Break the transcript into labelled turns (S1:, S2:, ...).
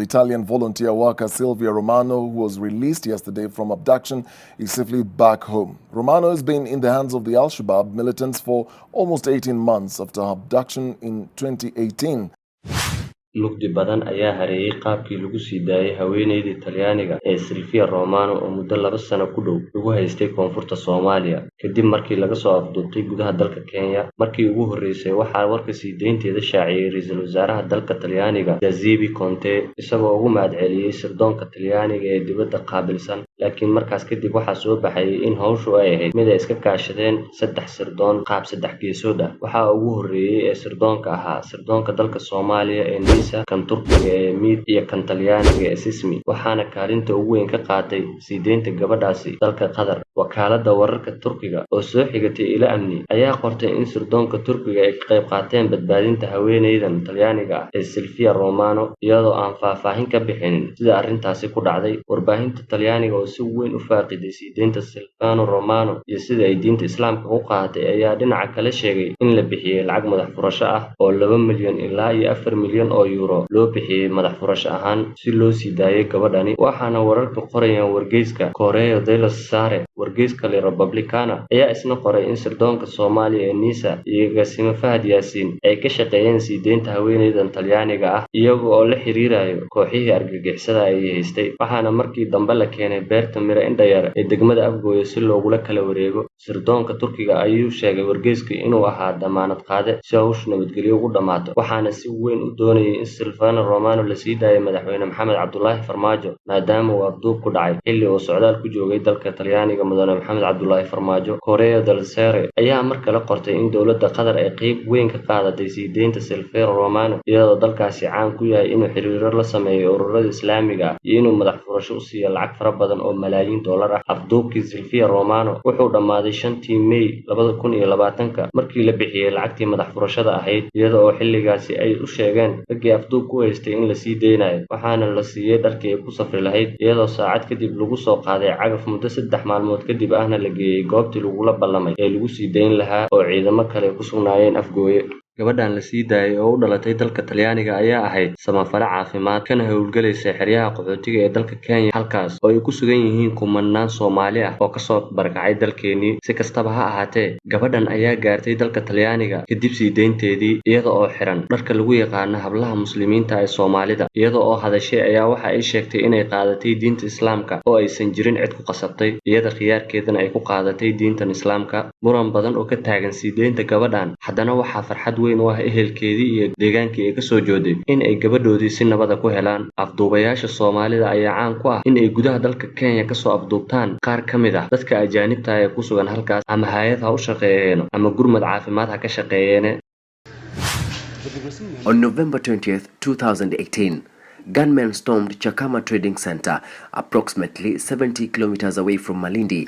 S1: Italian volunteer worker Silvia Romano, who was released yesterday from abduction, is safely back home. Romano has been in the hands of the Al Shabaab militants for almost 18 months after her abduction in 2018.
S2: Mugdi badan ayaa hareeyay qaabkii lagu sii daayay haweeneydii Talyaaniga ee Silvia Romano oo muddo 2 sano ku dhow lagu haystay koonfurta Soomaaliya kadib markii laga soo afduubtay gudaha dalka Kenya. Markii ugu horreysay waxaa warka sii deynteeda shaaciyay ra'iisul wasaaraha dalka Talyaaniga Giuseppe Conte, isagoo ugu mahadceliyay sirdoonka Talyaaniga ee dibadda qaabilsan. Laakiin markaas kadib waxaa soo baxayay in hawshu ay ahayd mid ay iska kaashadeen saddex sirdoon qaab saddex geesood ah. Waxaa ugu horreeyay ee sirdoonka ahaa sirdoonka dalka Soomaaliya ee NISA, kan Turkiga ee MIT iyo kan Talyaaniga ee SISMI, waxaana kaalinta ugu weyn ka qaatay sii deynta gabadhaasi dalka Qatar. Wakaaladda wararka Turkiga oo soo xigatay ilo amni ayaa qortay in sirdoonka Turkiga ay ka qayb qaateen badbaadinta haweeneydan Talyaaniga ah ee Silvia Romano, iyadoo aan faahfaahin ka bixinin sida arrintaasi ku dhacday. Warbaahinta Talyaaniga oo si weyn u faaqiday sii deynta Silvano Romano iyo sida ay diinta Islaamka u qaadatay ayaa dhinaca kale sheegay in la bixiyay lacag madax furasho ah oo 2 milyan ilaa iyo 4 milyan oo euro loo bixiyay madax furasho ahaan si loo sii daayo gabadhani. Waxaana wararka qorayaan wargeyska Corriere dello Sera. Wargeyska La Repubblica ayaa isna qoray in sirdoonka Soomaaliya ee NISA iyo agaasime Fahad Yaasiin ay ka shaqeeyeen sii deynta haweeneydan Talyaaniga ah, iyaga oo la xiriirayo kooxihii argagixisada ay haystay, waxaana markii dambe la keenay beerta Miro Indhayar ee degmada Afgoye si loogula kala wareego. Sirdoonka Turkiga ayuu sheegay wargeysku inuu ahaa damaanad qaade si hawshu nabadgelyo ugu dhammaato, waxaana si weyn u doonayay in Silvano Romano la sii daayo madaxweyne Maxamed Cabdulaahi Farmaajo, maadaama uu afduub ku dhacay xilli uu socdaal ku joogay dalka Talyaaniga mudane Maxamed Cabdulaahi Farmaajo. Corriere dello Sera ayaa mar kale qortay in dowladda Qatar ay qayb weyn ka qaadatay sii deynta Silvia Romano, iyadoo dalkaasi caan ku yahay inuu xiriiro la sameeyo ururada Islaamiga ah iyo inuu madax furasho u siiyo lacag fara badan oo malaayiin dollar ah. Afduubkii Silvia Romano wuxuu dhammaaday 5-tii May 2020-ka, markii la bixiyay lacagtii madax furashada ahayd, iyada oo xilligaasi ay u sheegeen raggii afduub ku haystay in la sii deynayo, waxaana la siiyay dharkii ay ku safri lahayd, iyadoo saacad kadib lagu soo qaaday cagaf, muddo 3 maalmood kadib ahna la geeyey goobtii lagula ballamay ee lagu sii dayn lahaa oo ciidamo kale ku sugnaayeen Afgooye. Gabadhan la sii daayay oo u dhalatay dalka Talyaaniga ayaa ahayd samafale caafimaad, kana howlgelaysa xeryaha qaxootiga ee dalka Kenya, halkaas oo ay ku sugan yihiin kumanaan Soomaali ah oo kasoo barakacay dalkeenii. Si kastaba ha ahaatee, gabadhan ayaa gaartay dalka Talyaaniga kadib sii deynteedii iyada oo xiran dharka lagu yaqaano hablaha Muslimiinta ee Soomaalida. Iyada oo hadashay ayaa waxa ay sheegtay inay qaadatay diinta Islaamka oo aysan jirin cid ku qasabtay, iyada khiyaarkeedana ay ku qaadatay diintan Islaamka. Muran badan oo ka taagan sii deynta gabadhan, haddana waxaa farxad weyn u ah ehelkeedii iyo deegaankii ay kasoo jeeday in ay gabadhoodii si nabada ku helaan. Afduubayaasha Soomaalida ayaa caan ku ah in ay gudaha dalka Kenya kasoo afduubtaan qaar ka mid ah dadka ajaanibta ah ee ku sugan halkaas, ama hay'ad ha u shaqeeyeeno ama gurmad caafimaad ha ka shaqeeyeene.
S3: On November 20th, 2018, gunmen stormed Chakama Trading Center, approximately 70 kilometers away from Malindi.